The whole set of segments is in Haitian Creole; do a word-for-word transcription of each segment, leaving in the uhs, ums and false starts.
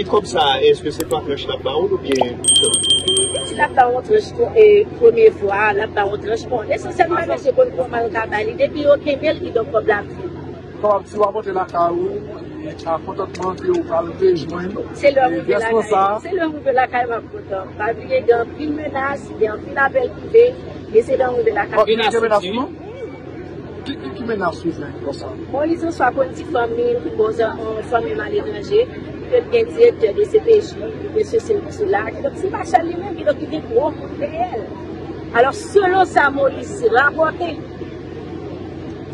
Kòb sa a, èske se pa tranch l ap ba w l oubyen? Si l ap ba w yon tranch, e, premye fwa, l ap ba w yon tranch, bon, lesansyèl, manaje konn kòman l ka ba li. Depi yo kenbe l, kidonk kòb la ap vini. Kòb, si w ap rantre lakay ou, e, a kontantman ke ou pral rejwenn, se lè w rive lakay, se lè w rive lakay, w ap kontan. Pa bliye, gen anpil menas, gen anpil apèl prive, e se lè w rive lakay. Gen menas tou? Ki, ki, ki menas ou jwenn konsa? Moyiz Franswa konn di fanmi l, ki koz yon fanmi m aletranje, ke l gen direktè de C P J, de sesi, de sela. Kidonk, se pa sèl li menm, kidonk, li gen gwo reyèl. Alò, selon sa Moyiz rapòte,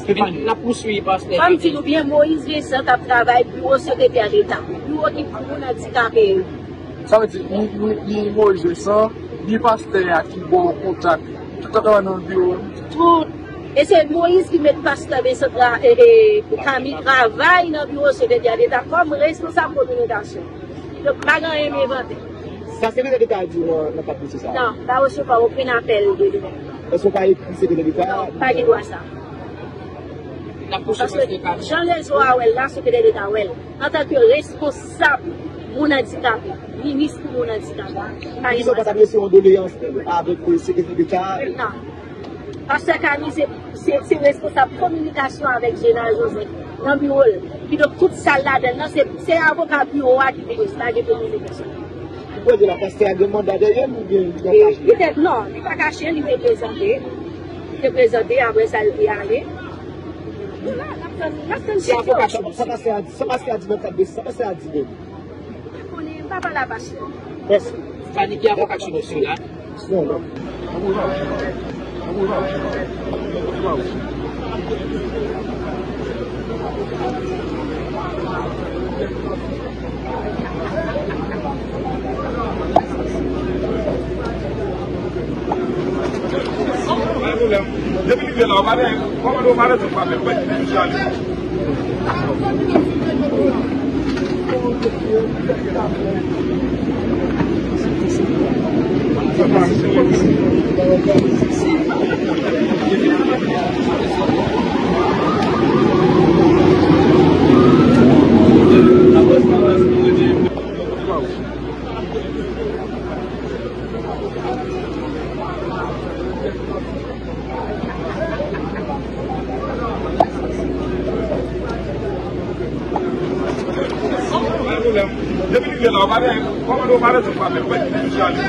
Stefani, n ap pouswiv pastè. Fò m di nou byen, Moyiz Vincent ap travay biwo sekretè deta, biwo ki pou moun andikape yo. Sa vle di, li, li, li Moyiz Vincent, li pastè a ki ba w kontak tout ap travay nan biwo a? Tout. E se Moyiz ki met pastè Vincent tra-, e, e, Kami travay nan biwo sekretè deta kòm responsab kominikasyon. Donk, pa gen anyen m envante. Sa sekretè deta a di w nan, nan kad dosye sa a? Non, pa resevwa okenn apèl de li menm. Èske w pa ekri sekretè deta a? Non, pa gen dwa sa. Paske jan rezo a wè l la, sekretè deta wè l. Antanke responsab moun andikape, minis pou moun andikape, pa gen dwa sa. Poukisa w pa t adrese yon doleyans avèk, e, sekretè deta a? Non. Pastè Kami se, se, se responsab kominikasyon avèk Gérard Joseph nan biwo l. Kidonk, tout sa l ladan l nan, se, se avoka biwo a ki te gen, pa gen kominikasyon. Ou kwè di la pastè a gen manda dèyè l oubyen li t ap kache? Petèt non, li pa kache, li te prezante. Li te prezante, apre sa, li te ale. Nou la, n ap tann, n ap tann chif yo. Sa pastè a di, sa pastè a di nan kad de, sa pastè a di menm? M pa konnen, m pa pale a pastè. Mèsi. Fanny, ki avoka ki sou dosye w la? Pa gen pwoblèm. Depi li vle la, w pale, kòmande w pale, tout pa fè, w pa kite misye ale. Pa gen pwoblèm. Depi li vle la, w pale, kòmande w pale, tout pa fè, w pa kite misye ale.